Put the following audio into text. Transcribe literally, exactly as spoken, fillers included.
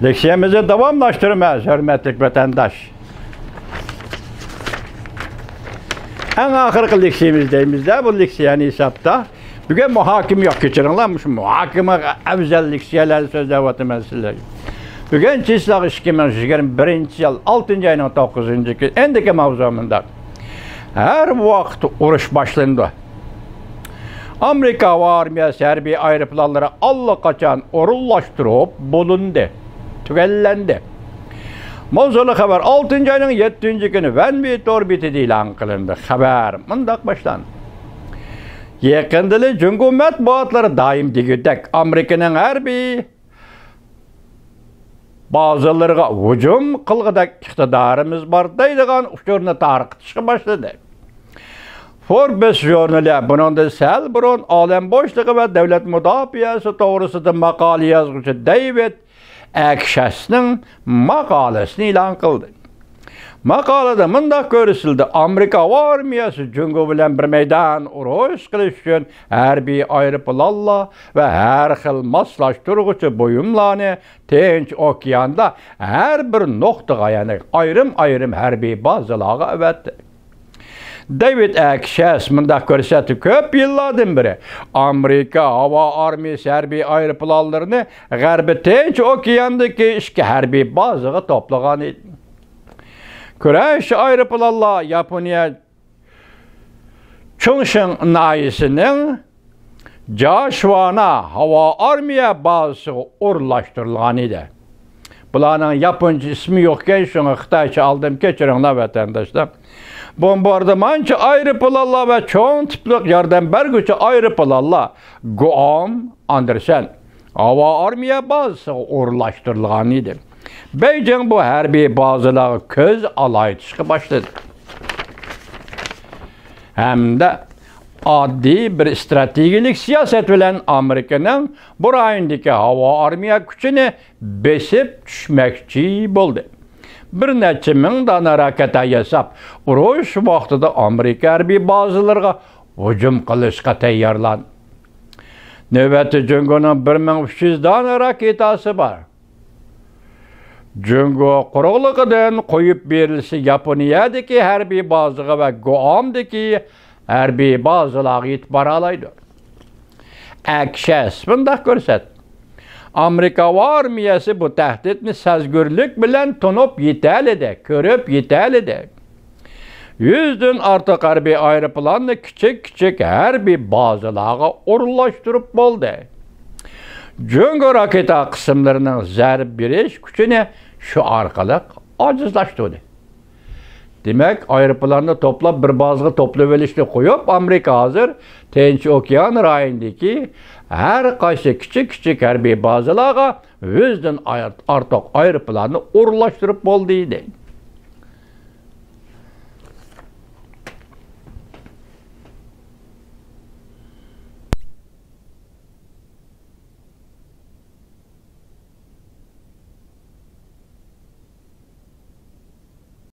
لېكسىيەمىزنى داۋاملاشتۇرىمىز، ھۆرمەتلىك ۋەتەنداش. ئەڭ ئاخىرقى لېكسىيەمىز دەيمىز-دە، بۇ لېكسىيەنى ھېسابتا. بۈگۈن مۇھاكىمە يوق، كەچۈرۈڭلار، مۇشۇ مۇھاكىمىگە ئەۋزەل لېكسىيەلەرنى سۆزلەۋاتىمەن سىلەرگە. بۈگۈن چىسلاغ ئىككى مىڭ يىگىرمە بىرىنچى يىل، ئالتىنچى ئاينىڭ توققۇزىنچى كۈنى. ئەمدىكى ماۋزۇ مۇنداق. ھەر ۋاقىت ئۇرۇش باشلىنىدۇ. ئامېرىكا ھاۋا ئارمىيەسى ھەربىي ئايروپىلانلىرى ئاللىقاچان ئورۇنلاشتۇرۇپ بولۇندى، تۈگەللەندى. ماۋزۇلۇق خەۋەر ئالتىنچى ئاينىڭ يەتتىنچى كۈنى ۋەنۋى تور بېتىدە ئېلان قىلىندى. خەۋەر مۇنداق باشلاندى. يېقىندىلى جۇڭگو مەتبۇئاتلىرى دائىم دېگۈدەك ئامېرىكىنىڭ ھەربىي بازىلىرىغا ھۇجۇم قىلغۇدەك ئىقتىدارىمىز بار دەيدىغان ئۇچۇرنى تارقىتىشقا باشلىدى. فوربس ژۇرنىلى بۇنىڭدىن سەل بۇرۇن ئالەم بوشلۇقى ۋە دۆلەت مۇداپىئەسى توغرىسىدا ماقالە يازغۇچى دېۋىد ئەكشەسنىڭ ماقالىسىنى ئېلان قىلدى. ماقالىدە مۇنداق كۆرسىتىلدى: ئامېرىكا ھاۋا ئارمىيەسى جۇڭگو بىلەن بىر مەيدان ئۇرۇش قىلىش ئۈچۈن ھەربىي ئايروپىلانلار ۋە ھەر خىل ماسلاشتۇرغۇچى بۇيۇملارنى تىنچ ئوكياندا ھەر بىر نۇقتىغا، يەنى ئايرىم-ئايرىم ھەربىي بازىلارغا ئەۋەتتى. دېۋىد ئەكشەس مۇنداق كۆرسەتتى: كۆپ يىللاردىن بېرى ئامېرىكا ھاۋا ئارمىيەسى ھەربىي ئايروپىلانلىرىنى غەربىي تىنچ ئوكياندىكى ئىككى ھەربىي بازىغا توپلىغان ئىدى. كۈرەش ئايروپىلانلار ياپونىيە چۇڭشىڭ ناھىيەسىنىڭ جاشۋانا ھاۋا ئارمىيە بازىسىغا ئورۇنلاشتۇرۇلغان ئىدى. بۇلارنىڭ ياپونچە ئىسمى يوقكەن، شۇڭا خىتايچە ئالدىم، كەچۈرۈڭلار ۋەتەنداشلار. بومباردىمانچى ئايروپىلانلار ۋە چوڭ تىپلىق ياردەم بەرگۈچى ئايروپىلانلار گۇئام، ئاندېرسەن ھاۋا ئارمىيە بازىسىغا ئورۇنلاشتۇرۇلغان ئىدى. بېيجىڭ بۇ ھەربىي بازىلارغا كۆز ئالايتىشقا باشلىدى ھەمدە ئاددىي بىر ئىستراتېگىيەلىك سىياسەت بىلەن ئامېرىكىنىڭ بۇ رايوندىكى ھاۋا ئارمىيە كۈچىنى بېسىپ چۈشمەكچى بولدى. بىر نەچچە مىڭ دانە راكېتا ياساپ، ئۇرۇش ۋاقتىدا ئامېرىكا ھەربىي بازىلىرىغا ھۇجۇم قىلىشقا تەييارلاندى. نۆۋەتتە جۇڭگونىڭ بىر مىڭ ئۈچ يۈز دانە راكېتاسى بار. جۇڭگو قۇرۇقلۇقىدىن قويۇپ بېرىلسە، ياپونىيەدىكى ھەربىي بازىغا ۋە گۇئامدىكى ھەربىي بازىلارغا يېتىپ بارالايدۇ. ئەكشەس مۇنداق كۆرسەتتى: ئامېرىكا ھاۋا ئارمىيەسى بۇ تەھدىتنى سەزگۈرلۈك بىلەن تونۇپ يېتەلىدى، كۆرۈپ يېتەلىدى. يۈزدىن ئارتۇق ھەربىي ئايروپىلاننى كىچىك-كىچىك ھەربىي بازىلارغا ئورۇنلاشتۇرۇپ بولدى. جۇڭگو راكېتا قىسىملىرىنىڭ زەربە بېرىش كۈچىنى شۇ ئارقىلىق ئاجىزلاشتۇردى. دېمەك، ئايروپىلاننى توپلاپ، بىر بازىغا توپلىۋېلىشنى قويۇپ، ئامېرىكا ھازىر تىنچ ئوكيان رايونىدىكى ھەر قايسى كىچىك-كىچىك ھەربىي بازىلارغا يۈزدىن ئارتۇق ئايروپىلاننى ئورۇنلاشتۇرۇپ بولدى، دەيدۇ.